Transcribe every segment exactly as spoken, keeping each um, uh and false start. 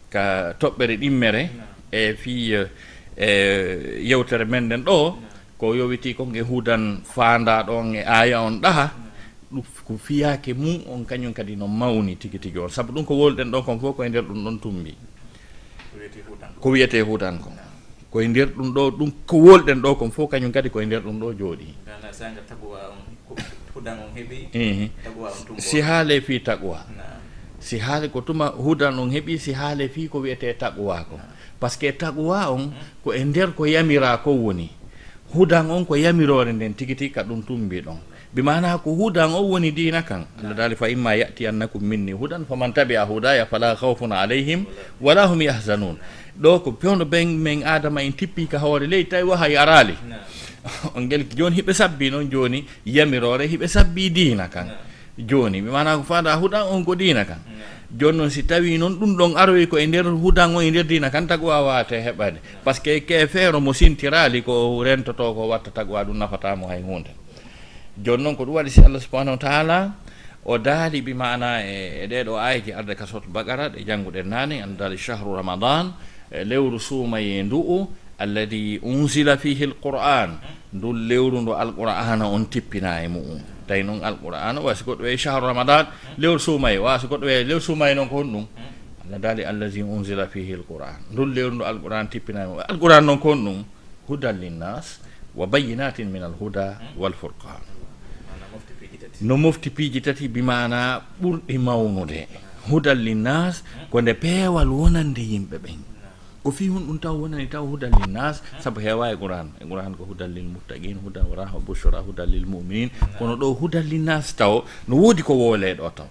Ka toɓɓere ɗimmere e fii e yewtere men nden ɗo, ko yowiti kon e hudan faandaa ɗon e aaya on ɗaha, ɗum ko fiyaake mum on kañum kadi no mawni tigi tigi on. Sabu ɗum ko wowluɗen ɗo kon fof ko e nder ɗum ɗon tumbi. Ko wiyetee hudan kon. Ko e nder ɗum ɗo, ɗum ko wowluɗen ɗo kon fof kañum kadi ko e nder ɗum ɗo jooɗi. Maanaa, sanga taqwa on, ko hudan on heɓi, Mhm. taqwa on tumbo. Si haale fii taqwa. Naam. Si haale ko tuma hudan on heɓi, si haale fii ko wiyetee taqwa ko. Naam. Parce que taqwa on, Mhm. ko e nder ko yamiraa ko woni. Hudan on ko yamiroore nden tigi tigi ka ɗum tumbi ɗon. Bi maanaa ko hudan on woni diina kan. Allah daali, "Fa imma ya'tiyannakum minni hudan faman tabi'a hudaya fala khawfun alayhim wala hum yahzanun." Ɗo ko fewndo ben men Aadama en tippi ka hoore leydi, tawi wahayi araali. Naam. On ngel jooni hiɓe sabbi noon jooni yamiroore, hiɓe sabbi diina kan. Naam. Jooni, bi maanaa ko faandaa hudan on ko diina kan. Naam. Jooni noon si tawi noon ɗum ɗon aroyi ko e nder hudan on e nder diina kan, taqwa waawaa heɓade. Naam. Parce que keefeero mo sintiraali ko rentotoo ko watta taqwa ɗum nafataa mo hay huunde. Jooni noon ko ɗum waɗi si Allah subhanahu wa ta'ala o daali bi maanaa e, e ɗee ɗoo aayeeji arde ka Suratul Baqara ɗe jannguɗen naane, Allah daali, "Shahru Ramadan", e lewru suumayee ndu'u, "alladhi unzila fihi al-Qur'an", ndun lewru ndo Alqur'aana on tippinaa e mu'un. Tawi noon Alqur'aana, wa si goɗɗo wi'ay shahru Ramadan, lewru suumayee, wa si goɗɗo wi'ay lewru suumayee noon ko honɗum? Allah daali, "Alladhi unzila fihi al-Qur'an", ndun lewru ndo Alqur'aana tippinaa e mu'un. Alqur'aana noon ko honɗum? "Hudan linnas wa bayyinatin min al-huda wal furqan." Maanaa mofti piiji tati. No mofti piiji tati, bi maanaa ɓurɗi mawnude. "Hudan linnas", ko nde peewal wonande yimɓe ɓen. Ko fii honɗum taw wonani taw "hudan linnas"? Sabu heewaa e Qur'an. E Qur'an ko "hudan lil muttaqin, hudan wa rahma bushra, hudan lil mu'minin." Kono ɗo "hudan linnas" taw no woodi ko wowlee ɗo taw.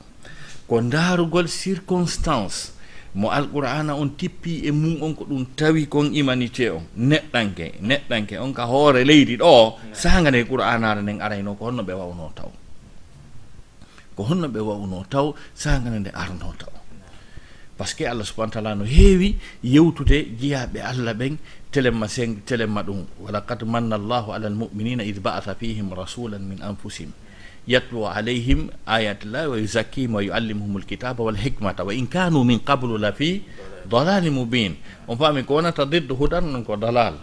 Ko ndaarugol circonstance mo Alqur'aana on tippi e mum on, ko ɗum tawi kon humanité on, neɗɗanke, neɗɗanke on ka hoore leydi ɗo, saanga nde Qur'aanaare nden arayno, ko honno ɓe wawnoo taw? Ko honno ɓe wawnoo taw, saanga nde arnoo taw? Parce que Allah subhanahu wa ta'ala no heewi yewtude jiyaaɓe Allah ɓen, telemma seng-, telemma ɗum. "Wa laqad manna Allahu ala al-mu'minina idh ba'atha fihim rasulan min anfusihim yatlu alayhim ayatillahi wa yuzakkihim wa yuallimuhumul kitaba wal hikmata wa in kanu min qablu la fi dalalin mubin." On faami ko wonata diddu hudan non ko dalal.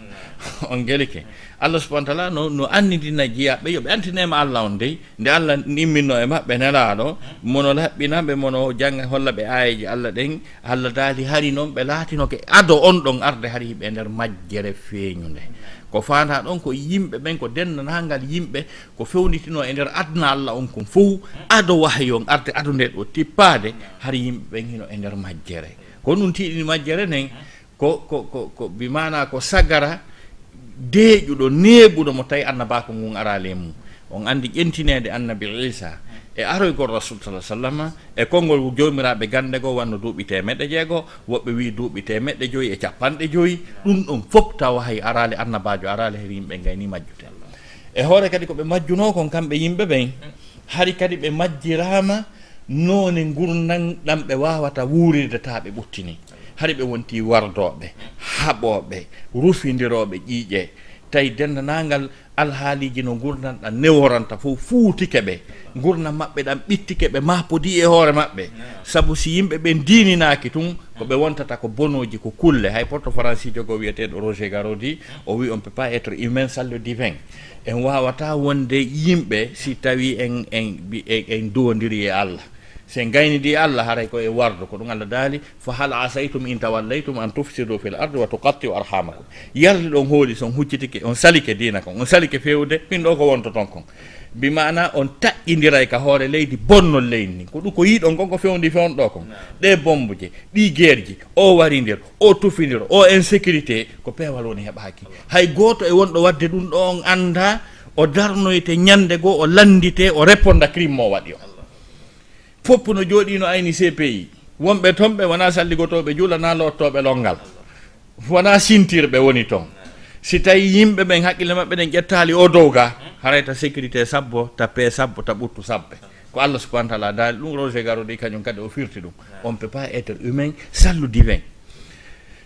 On gelike. Allah subhanahu wa ta'ala no, no anndina jiyaaɓe yo ɓe antinema Allah on dey. Nde Allah imminno e maɓɓe nelaaɗo, mono laɓɓina ɓe, mono jannga holla ɓe aayeeji Allah ɗen, Allah daali hari noon ɓe laatinoke ado on ɗon arde hari hiɓe nder majjere feeñunde. Ko faandaa ɗon ko yimɓe ɓen, ko denndaangal yimɓe, ko fewnditino e nder aduna Allah on kon fow, ado wahayi on arde, ado nde ɗo tippaade, hari yimɓe ɓen hino e nder majjere. Ko ɗum tiiɗini majjere nden, ko, ko, ko, ko bi maanaa ko sagara deeƴuɗo, neeɓuɗo mo tawi annabaaku ngun araali e mum. On anndi ƴentineede annabi Iisa e aroygol Rasul sallallahu alaihi wasallam e konngol joomiraaɓe gannde goo wanno duuɓi teemeɗɗe jeego, woɓɓe wi'i duuɓi teemeɗɗe joyi e capanɗe joyi. Ɗum ɗon fof tawa hay araali annabaajo, araali hari yimɓe ngayni majjude. E hoore kadi ko ɓe majjunoo kon kamɓe yimɓe ɓen, hari kadi ɓe majjiraama noone ngurndan ɗan ɓe waawata wuurirde taa ɓe ɓuttini. Hari ɓe wonti wardooɓe, haɓooɓe, rufindirooɓe ƴiiƴe. Tawi denndaangal alhaaliiji no ngurndan ɗan neworanta fof fuutike ɓe. Ngurndan maɓɓe ɗan ɓittike ɓe, maapodii e hoore maɓɓe. Sabu si yimɓe ɓen diininaaki tun, ko ɓe wontata ko bonooji, ko kulle. Hay porto faransiijo goo wi'eteeɗo Roger Garaudy, o wi'i, "On peut pas être humain sans le divin." En waawataa wonde yimɓe si tawii en, en, en, en duwondirii e Allah. Si en gaynidii Allah, haray ko e wardo, ko ɗum Allah daali, "Fa hal asaytum in tawallaytum an tufsidu fil ardi wa tuqatti'u arhamakum." Yalla hiɗon hooli si on huccitike, on salike diina kon, on salike feewde, min ɗo ko wontoton kon. Bi maana on taƴƴindiray ka hoore leydi, bonnol leydi ndin. Ko ɗum ko yiɗon kon, ko fewndi fewndo ɗo kon. Ɗee bombuje, ɗii geerji, o warindir, o tufindir, o insécurité, ko peewal woni heɓaaki. Hay gooto e wonɗo waɗde ɗum ɗo on anndaa, o darnoyte ñannde goo, o lanndite, o réponda crime mo o waɗi o. Fof no jooɗii no ayni C P I. Wonɓe toon ɓe wonaa salligotooɓe juula naa loottooɓe lonngal. Wonaa sintirɓe woni toon. Si tawii yimɓe ɓen hakkille maɓɓe ɗen ƴettaali o dow ga, haray ta sécurité sabbo, ta paix sabbo, ta ɓuttu sabbe. Ko Allah subhanahu wa ta'ala daali ɗum, Roger Garaudy kañum kadi o firti ɗum. On peut pas être humain sans le divin.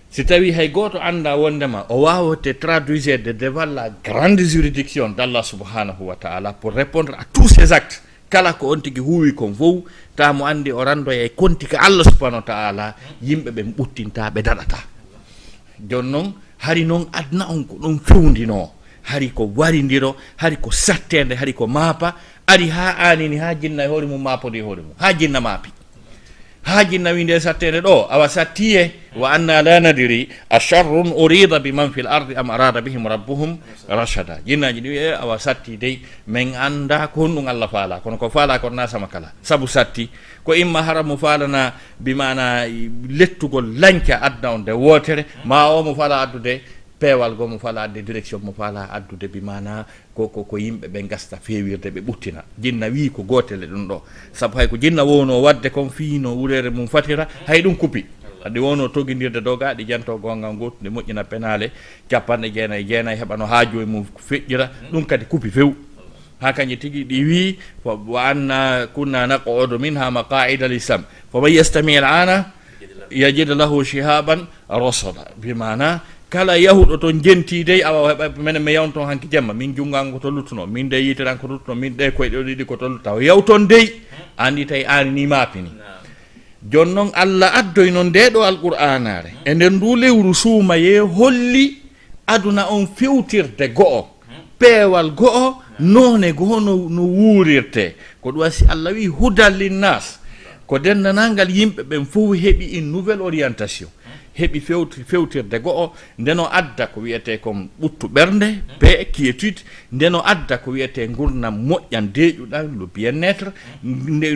Si tawii hay gooto anndaa wonndema o waawete traduire de devant la grande juridiction d'Allah subhanahu wa ta'ala pour répondre à tous ces actes, Kala ko on tigi huuwi kon fow, taa mo anndi o ranndoya e konti ka Allah subhanahu wa ta'ala, yimɓe ɓen ɓuttinta, ɓe daɗata. Jooni non, hari non aduna on ko ɗon fewndinoo, hari ko warindiro, hari ko satteende, hari ko maapa, ari haa aanini, haa jinna e hoore mum maapodi e hoore mum, haa jinna maapi. Haa jinna wi nde satteende ɗo, awa sattiye, wa anna la nadri, a sharrun urida bi man fil ardi am arada bihim rabbuhum rashada. Jinnaaji ɗi wi, e, awa satti dey, men annda ko honɗum Allah faala, kono ko faala kon na sama kala. Sabu satti, ko imma hara mo faalana bi maana lettugol lanca aduna on nde wootere, ma o mo faala addude peewal goo, mo faala addude direction, mo faala addude bi maana ko, ko, ko yimɓe ɓe gasta feewirde, ɓe ɓuttina. Jinna wii ko gootel e ɗum ɗo. Sabu hay ko jinna wownoo waɗde kon fii no wureere mum fatira, hay ɗum kupi. Addi wono togindirde doga, ɗi janto gonga gotude, moƴƴina penaale capanɗe jeenayi e jeenayi, heɓa no haaju e mum feƴƴira, ɗum kadi kupi few. Haa kañƴe tigi ɗi wii, wa anna kunna naq'udu minha maqa'ida lis-sam', faman yastami' al-ana yajid lahu shihaban rasada. Bi maana, kala yahuɗo ton jenti dey, awa o heɓa, menen mi yawno ton hanki jemma, min junngo an ko to luttuno, min de yitere an ko luttuno, min ɗe koyɗe ɗiɗi ko to lutta. O yaw ton dey, andi tawi aani ni maapini. Jooni non, Allah addoyno ndee ɗoo Alqur'aanaare e nder nduu lewru suumayee, holli aduna on fewtirde go'o, peewal go'o, noone go'o no, no wuurirtee. Ko ɗum waɗi si Allah wi'i hudan linnaas, ko denndaangal yimɓe ɓen fof heɓi une nouvelle orientation, heɓi fewti-, fewtirde go'o, nde no adda ko wiyetee kon ɓuttu ɓernde, paix, quiétude, nde no adda ko wiyetee ngurndan moƴƴan, deeƴuɗan, le bien-être, nde,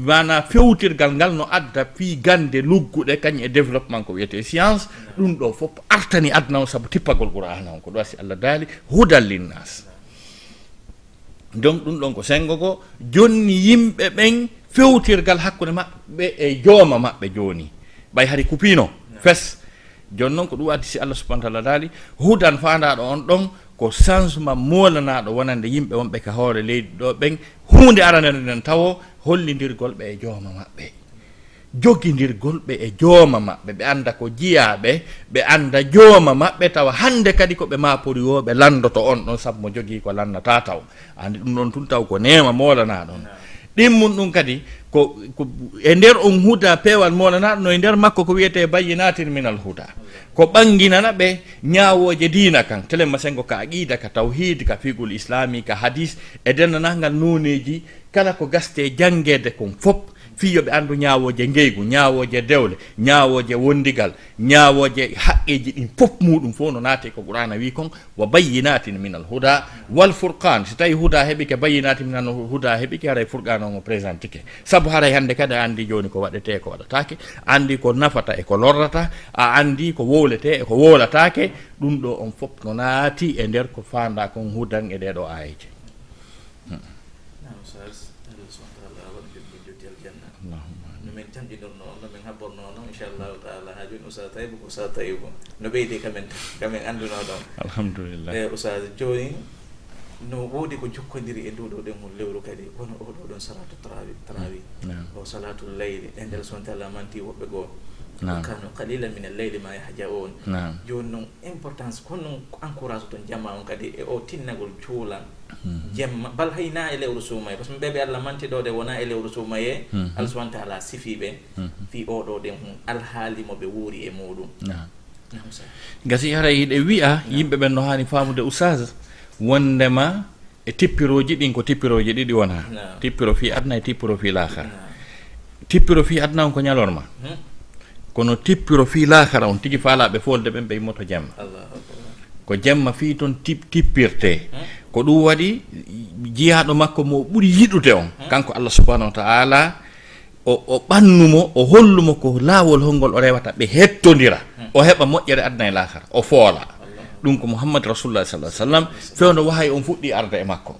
maanaa fewtirgal ngal no adda fii gannde lugguɗe, kañum e développement ko wiyetee science, ɗum ɗoo fof artani aduna on sabu tippagol Qur'aana on, ko ɗum waɗi si Allah daali, hudan linnaas. Donc, ɗum ɗon ko senngo goo, jonni yimɓe ɓen fewtirgal hakkunde maɓɓe e jooma maɓɓe jooni. Ɓay hari kupiino, fes. Jooni non ko ɗum addi si Allah subhanahu wa ta'ala daali, hudan faandaaɗo on ɗon, ko changement moolanaaɗo wonande yimɓe wonɓe ka hoore leydi ɗoo ɓen, huunde aranere nden tawo hollindirgol ɓe e jooma maɓɓe. Jogindirgol ɓe e jooma maɓɓe, ɓe annda ko jiyaaɓe, ɓe annda jooma maɓɓe, tawa hannde kadi ko ɓe maapori woo, ɓe lanndoto on ɗon, sabu mo jogii ko lannataa taw. Anndi ɗum ɗon tun taw ko neema moolanaa ɗon. Ɗimmun ɗum kadi ko, ko e nder on huda peewal moolanaa ɗum, no e nder makko ko wiyetee bayyinatin minal huda. Ko ɓannginana ɓe ñaawooje diina kan, telen ma senngo ka aqiida, ka tawhiid, ka fiqhul islaami, ka hadiis, e denndaangal nooneeji, kala ko gastee janngeede kon fop, fii yo ɓe anndu ñaawooje ngeygu, ñaawooje dewle, ñaawooje wondigal, ñaawooje haqqeeji ɗin fof muuɗum fof no naati ko Qur'aana wii kon, wa bayyinatin minal huda wal furqan. Si tawi huda heɓike, bayyinatin minal huda heɓike, haray furqan on o présentike. Sabu haray hannde kadi a anndi jooni ko waɗetee, ko waɗataake, a anndi ko nafata e ko lorrata, a anndi ko wowletee e ko wowlataake, ɗum ɗoo on fof no naati e nder ko faandaa kon hudan e ɗee ɗoo aayeeje. Naam, Oustaz, Allah subhanahu wa ta'ala waɗu joɗɗo jotti aljanna. Allahumma amin. No men tanƴinirnoo on, no men habbornoo on, inchallahu ta'ala, haa jooni Oustaz Tayibu ko Oustaz Tayibu. No ɓeydi ka men, ka men anndunoo ɗon. Alhamdulillah. E, Oustaz, jooni no woodi ko jokkondiri e nduu ɗoo ɗen lewru kadi, kono oo ɗoo ɗon salatu tarawi-, tarawi. Naam. O salatul layli, e nder subhanahu wa ta'ala manti woɓɓe goo. Naam. Wa kanu qalilan minal layli ma yahja'un. Naam. Jooni non, importance, kono non ko encourage ton jamaa on kadi e o tinnagol juula jemma, bal hay na e lewru suumayee, par ce que ɓe ɓe Allah manti ɗoo ɗe wona e lewru suumayee, Allah subhanahu wa ta'ala sifii ɓe fii oo ɗoo ɗen alhaali mo ɓe wuuri e muuɗum. Naam. Naam, Oustaz. Gasi haray hiɗe wi'a yimɓe ɓen no haani faamude, Oustaz, wondema e tippirooji ɗin ko tippirooji ɗiɗi wona. Naam. Tippiro fii aduna e tippiro fii laakara. Naam. Tippiro fii aduna on ko ñalorma. Hmm. Kono tippiro fii laakara on tigi faalaaɓe foolde ɓen ɓe immoto jemma. Allahu akbar. Ko jemma fii ton tip-, tippirtee. Hmm. Ko ɗum waɗi jiyaaɗo makko mo ɓuri yiɗude on, hmm, kanko Allah subhanahu wa ta'ala, o, o ɓannu mo, o hollu mo ko laawol hongol o rewata ɓe hettondira. Hmm. O heɓa moƴƴere aduna e laakara. O foola. Allahu. Ɗum ko Muhammad Rasulullah sallallahu alaihi wasallam, fewndo wahayi on fuɗɗi arde e makko.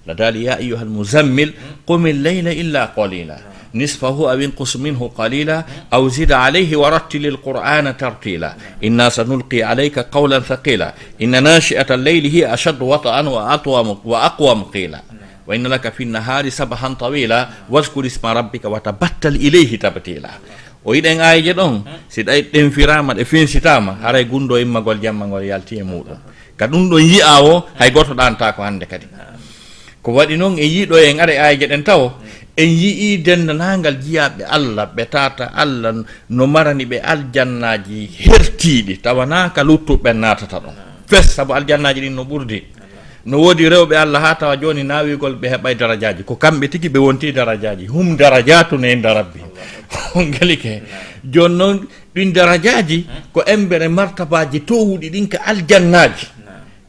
La daali, "Ya ayyuhal muzammil, qumil layla illa qalila. Nisfahu aw inqus minhu qalila, aw zid alayhi wa rattilil Qur'ana tartila. Inna sanulqi alayka qawlan thaqila. Inna nashi'atal layli hiya ashaddu wat'an wa atwamu, wa aqwamu qila. Wa inna laka fin nahari sabhan tawila. Wadhkur isma rabbika wa tabattal ilayhi tabtila." O yiɗen aayeeje ɗon, si ɗay ɗen firaama, ɗe finsitaama, haray gunndoo immagol jamma ngol yalti e muuɗum. Ka ɗum ɗon yi'aa o, hay gooto ɗaantaako hannde kadi. Ko waɗi noon en yiɗo en ara e aayeeje ɗen tawo, en yi'ii denndaangal jiyaaɓe Allah, ɓe tata Allah no marani ɓe aljannaaji hertiiɗi, tawanaa ka luttuɓe ɓen naatata ɗon. Fes, sabu aljannaaji ɗin no ɓurdi. No woodi rewɓe Allah haa tawa jooni naawigol ɓe heɓay darajaaji. Ko kamɓe tigi ɓe wonti darajaaji. Hum darajatun inda rabbi. On ngelike. Jooni noon, ɗin darajaaji ko embere martabaaji toowuɗi ɗin ka aljannaaji.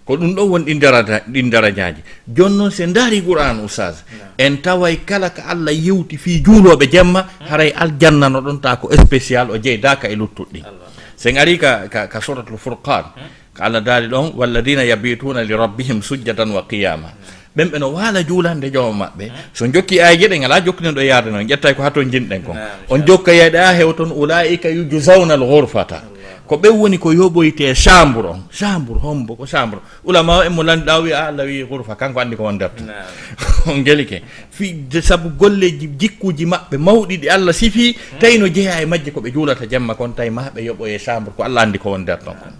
Ko ɗum ɗon woni ɗin daraja-, ɗin darajaaji. Jooni noon, si en ndaari Qur'aan, Oustaz, en taway kala ka Allah yewti fii juulooɓe jemma, haray aljanna no ɗon taa ko spécial, o jeydaaka e luttuɗi ɗin. Si en arii ka, ka, ka Suratul Furqaan, ka Allah daali ɗon, "Walladina yabituuna li rabbihim sujjadan wa qiyama." Ɓen ɓe no waala juulande jooma maɓɓe. So jokki aayeeje ɗen, alaa jokkude ɗo yaade noon, ƴettay ko haa ton jinɗen kon. On jokka yeeɗe haa heewa ton, "Ulaika yujzawna al ghurfata." Ko ɓen woni ko yoɓoytee chambre on. Chambre, hombo ko chambre? Ulama o en mo lanɗa o wi'a, "Ah, Allah wi'i ghurfa, kanko anndi ko won nder ton." On ngelike. Fi, de, sabu golleeji, jikkuuji maɓɓe mawɗi ɗi Allah sifii, tawi no jeyaa e majje ko ɓe juulata jemma kon, tawi ma ɓe yoɓoyee chambre, ko Allah anndi ko won nder ton kon.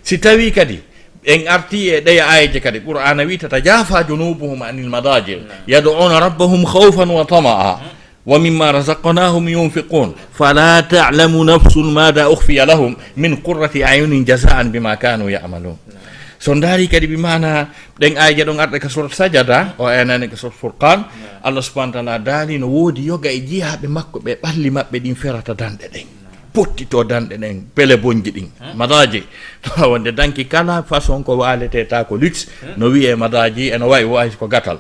Si tawii kadi en artii e ɗeya aayeeje kadi, Qur'aana wi'i, "Tatajafa junubuhum anil madaji, yad'una rabbahum khawfan wa tama'a, wa mimma razaqnahum yunfiqun, fala ta'lamu nafsun mada ukhfiya lahum min qurrati a'yunin jaza'an bima kanu ya'malun." So ndaari kadi, bi maana ɗen aayeeje ɗon arɗe ka Surat Sajada, o aya nani ka Surat Furqan, Allah subhanahu wa ta'ala daali no woodi yoga e jiyaaɓe makko ɓe ɓalli maɓɓe ɗin ferata danɗe ɗen. Pottito danɗe ɗen, pele bonji ɗin, madaji. Tawa wonde danki kala façon ko waaletee taa ko luxe, no wi'ee madaji, eno wa'i wo hay ko gatal.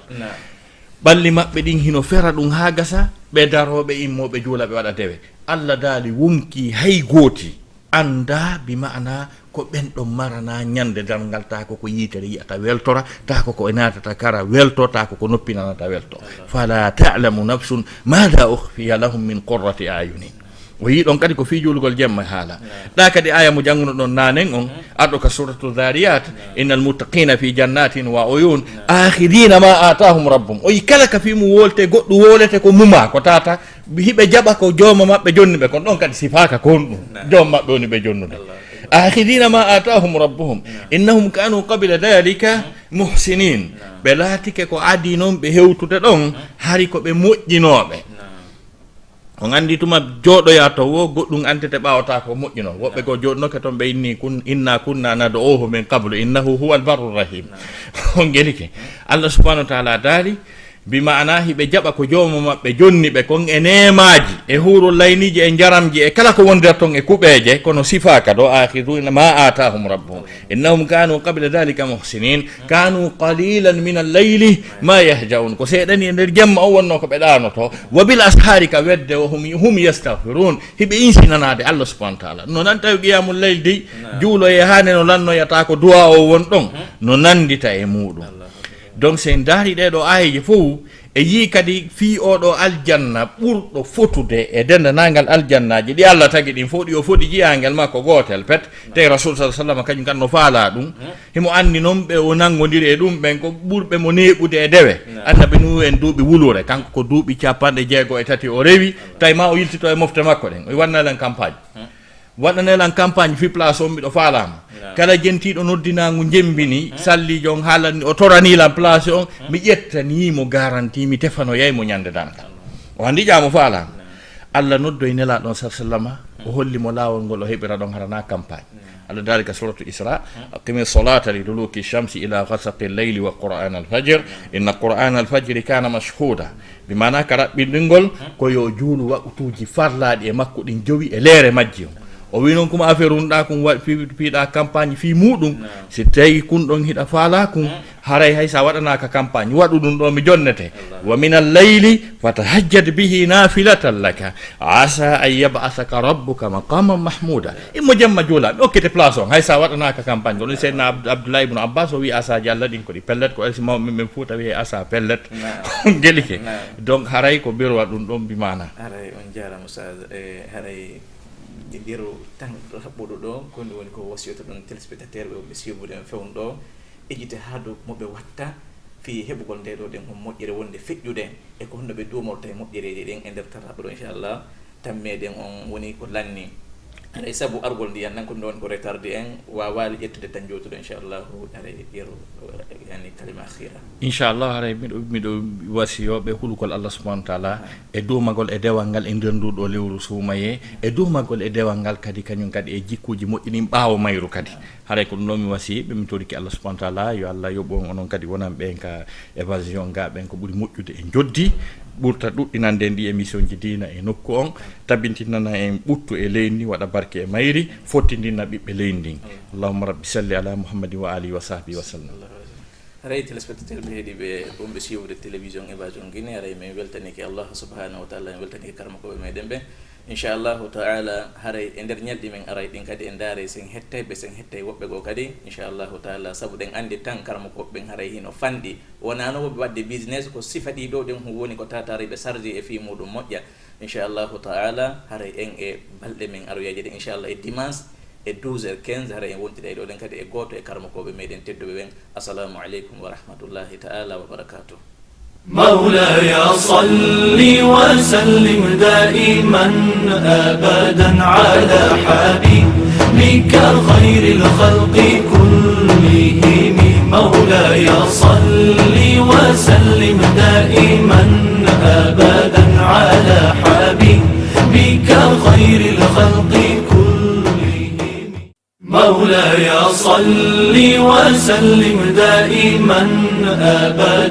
Ɓalli maɓɓe ɗin hino fera ɗum haa gasa, ɓe daroo, ɓe immoo, ɓe juula, ɓe waɗa dewe. Allah daali wumki hay gooti anndaa, bi ma'ana ko ɓen ɗon marana ñande darngal, taa ko ko yiitere yi'ata weltora, taa ko ko e naatata kara welto, taa ko ko noppi nanata welto. Fala ta'lamu nafsun mada ukhfiya lahum min qurrati ayunin. O yii ɗon kadi ko fii juulugol jemma e haala. Ɗa kadi aya mo jannguno ɗon naanen on, arɗo ka suratu Dhariyat, "Innal muttaqina fi jannatin wa uyun, akhidina ma atahum rabbuhum." O yi kala ka fii mum wolte, goɗɗum wolete ko muma, ko tata, hiɓe jaɓa ko jooma maɓɓe jonni ɓe, kon ɗon kadi sifaaka kon ɗum. Jooma maɓɓe woni ɓe jonnude. "Akhidina ma atahum rabbuhum. Innahum kanu qabla dhalika muhsinin." Ɓe laatike ko adii non ɓe hewtude ɗon, hari ko ɓe moƴƴinooɓe. On anndi tuma jooɗoyaa to wo goɗɗum antete ɓaawata ko moƴƴino. Woɓɓe goo jooɗnoke ton ɓe inni kun-, "Inna kunna nad'uhu min qablu, innahu huwal barru rahim." On gelike. Allah subhanahu wa ta'ala daali, bi ma'ana hiɓe jaɓa ko jooma maɓɓe jonni ɓe kon e neemaaji, e huurul layniiji, e njaramji, e kala ko woni nder ton e kuɓeeje, kono sifaaka ɗo, "Akhidina ma atahum rabbuhum. Innahum kanu qabla dhalika muhsinin, kanu qalilan min al-layli ma yahja'un." Ko seeɗani e nder jemma o wonno ko ɓe ɗaanoto. "Wa bil ashari," ka wedde o, "hum, hum yastaghfirun." Hiɓe insinanaade Allah subhanahu wa ta'ala. No nan tawi qiyamul layl dey, juuloye haane no lannoyata ko du'a o won ɗon. No nandita e muɗum. Donc, si en ndaari ɗee ɗoo aayeeje fof, e yii kadi fii oo ɗoo aljanna ɓurɗo fotude e denndaangal aljannaaji ɗi Allah tagi ɗin fof, ɗi o foti jiyaangel makko gootel pet, te Rasul sallallahu alaihi wasallam kañum kan no faalaa ɗum. Himo anndi non ɓe o nanngondiri e ɗum ɓen ko ɓurɓe mo neeɓude e dewe. Annabi Nuhu en duuɓi wulure, kanko ko duuɓi capanɗe jeego e tati o rewi, tawi ma o yiltito e mofte makko ɗen, o wanna lan campagne. Waɗanee lan campagne fii place on, miɗo faalaama. Kala jentiiɗo noddinaa ngu jemmbini, salliijo on haalani, o toranii lan place on, mi ƴettanii mo garanti, mi tefanoyay mo ñande darngal. O anndi ƴaamo faalaama. Allah noddoy Nelaaɗo on sallallama, o holli mo laawol ngol o heɓira ɗon harana campagne. Allah daali ka suratu Isra, "Aqimi salata li duluki shamsi ila ghasaqi leyli wa qur'an al-fajr, inna qur'an al-fajri kana mashhuda." Bi maana ka raɓɓinɗingol ko yo juulu waqtuuji farlaaɗi e makko ɗin jowi e leere majji on. O wi non kuma affaire un ɗa kun wa-, fi-, fiiɗa campagne fii muɗum. Si tawi kun ɗon hiɗa faalaa kun, haray hay sa waɗanaaka campagne, waɗu ɗum ɗo mi jonnete. "Wa min al-layli fatahajjad bihi nafilatan laka, asa an yab'athaka rabbuka maqaman mahmuda." Immo jemma juula, mi okkete place on, hay sa waɗanaaka campagne. Ko ɗum Seydina Abd-, Abdullah ibn Abbas o wi asa jalla ɗin ko ɗi pellet, ko elsi mawɓe men Fuuta wiye asa pellet. Gelike. Donc, haray ko birwa ɗum ɗon bi maana. Haray on jaaraama, Oustaz. E, haray e nder tan haɓɓuɗo ɗo, ko ɗum woni ko wasiyoto ɗon téléspectateur ɓe, wonɓe suivre en fewndo ɗo, ejjite haa dow mo ɓe watta fii heɓugol nde ɗo ɗen on moƴƴere wonde feƴƴude, e ko honno ɓe duumorta e moƴƴereeje ɗen e nder tarraɓe ɗo, inchallah, tammeeɗen on woni ko lanni. Haray sabu argol ndiyan nan, ko ɗum ɗon ko retardé en, waawaali ƴettude tan jootuɗo, inchallahu, haray yeru, yani, kalima akhira. Inchallah, haray miɗo, miɗo wasiyo ɓe hulugol Allah subhanahu wa taala e duumagol e dewal ngal e nder ndu ɗo lewru suumaye, e duumagol e dewal ngal kadi kañum kadi e jikkuuji moƴƴi ɗin ɓaawo mayru kadi. Haray ko ɗum ɗo mi wasiyi ɓe, mi toriki Allah subhanahu wa taala, yo Allah yoɓu on, onon kadi wonan ɓen ka évasion ga ɓen ko ɓuri moƴƴude e joddi, ɓurta ɗuɗɗinande en ɗi émission ji diina e nokku on, tabintinana en ɓuttu e leydi ndi, waɗa barke e mayri, fottindinna ɓiɓɓe leydi ndin. Allahumma rabbi salli ala Muhammadin wa alihi wa sahbihi wa sallam. Haray téléspectateur ɓe heeɗiiɓe wonɓe suivre télévision Évasion Guinée, haray min weltanike Allah subhanahu wa taala, min weltanike karamokooɓe meɗen ɓe. Inchallahu taala, haray e nder ñalɗi men aray ɗin kadi, en ndaare sen hettay ɓe, sen hettay woɓɓe goo kadi, inchallahu taala, sabu ɗen anndi tan karamokooɓe ɓen haray hino fanɗi. Wonano woɓɓe waɗde business, ko sifa ɗi ɗo ɗen hu woni ko tatari ɓe sardi e fii muɗum moƴƴa. Inchallahu taala, haray en e balɗe men aroyaji ɗe, inchallah, e dimanche e douze heures quinze, haray en wontida e ɗo ɗen kadi e gooto e karamokooɓe meɗen tedduɓe ɓen. Assalamu aleykum wa rahmatullahi taala wa barakatuh. مولاي صل وسلم دائما أبدا على حبيبك خير الخلق كلهم. مولاي صل وسلم دائما أبدا على حبيبك خير الخلق كلهم. مولاي صل وسلم دائما أبدا.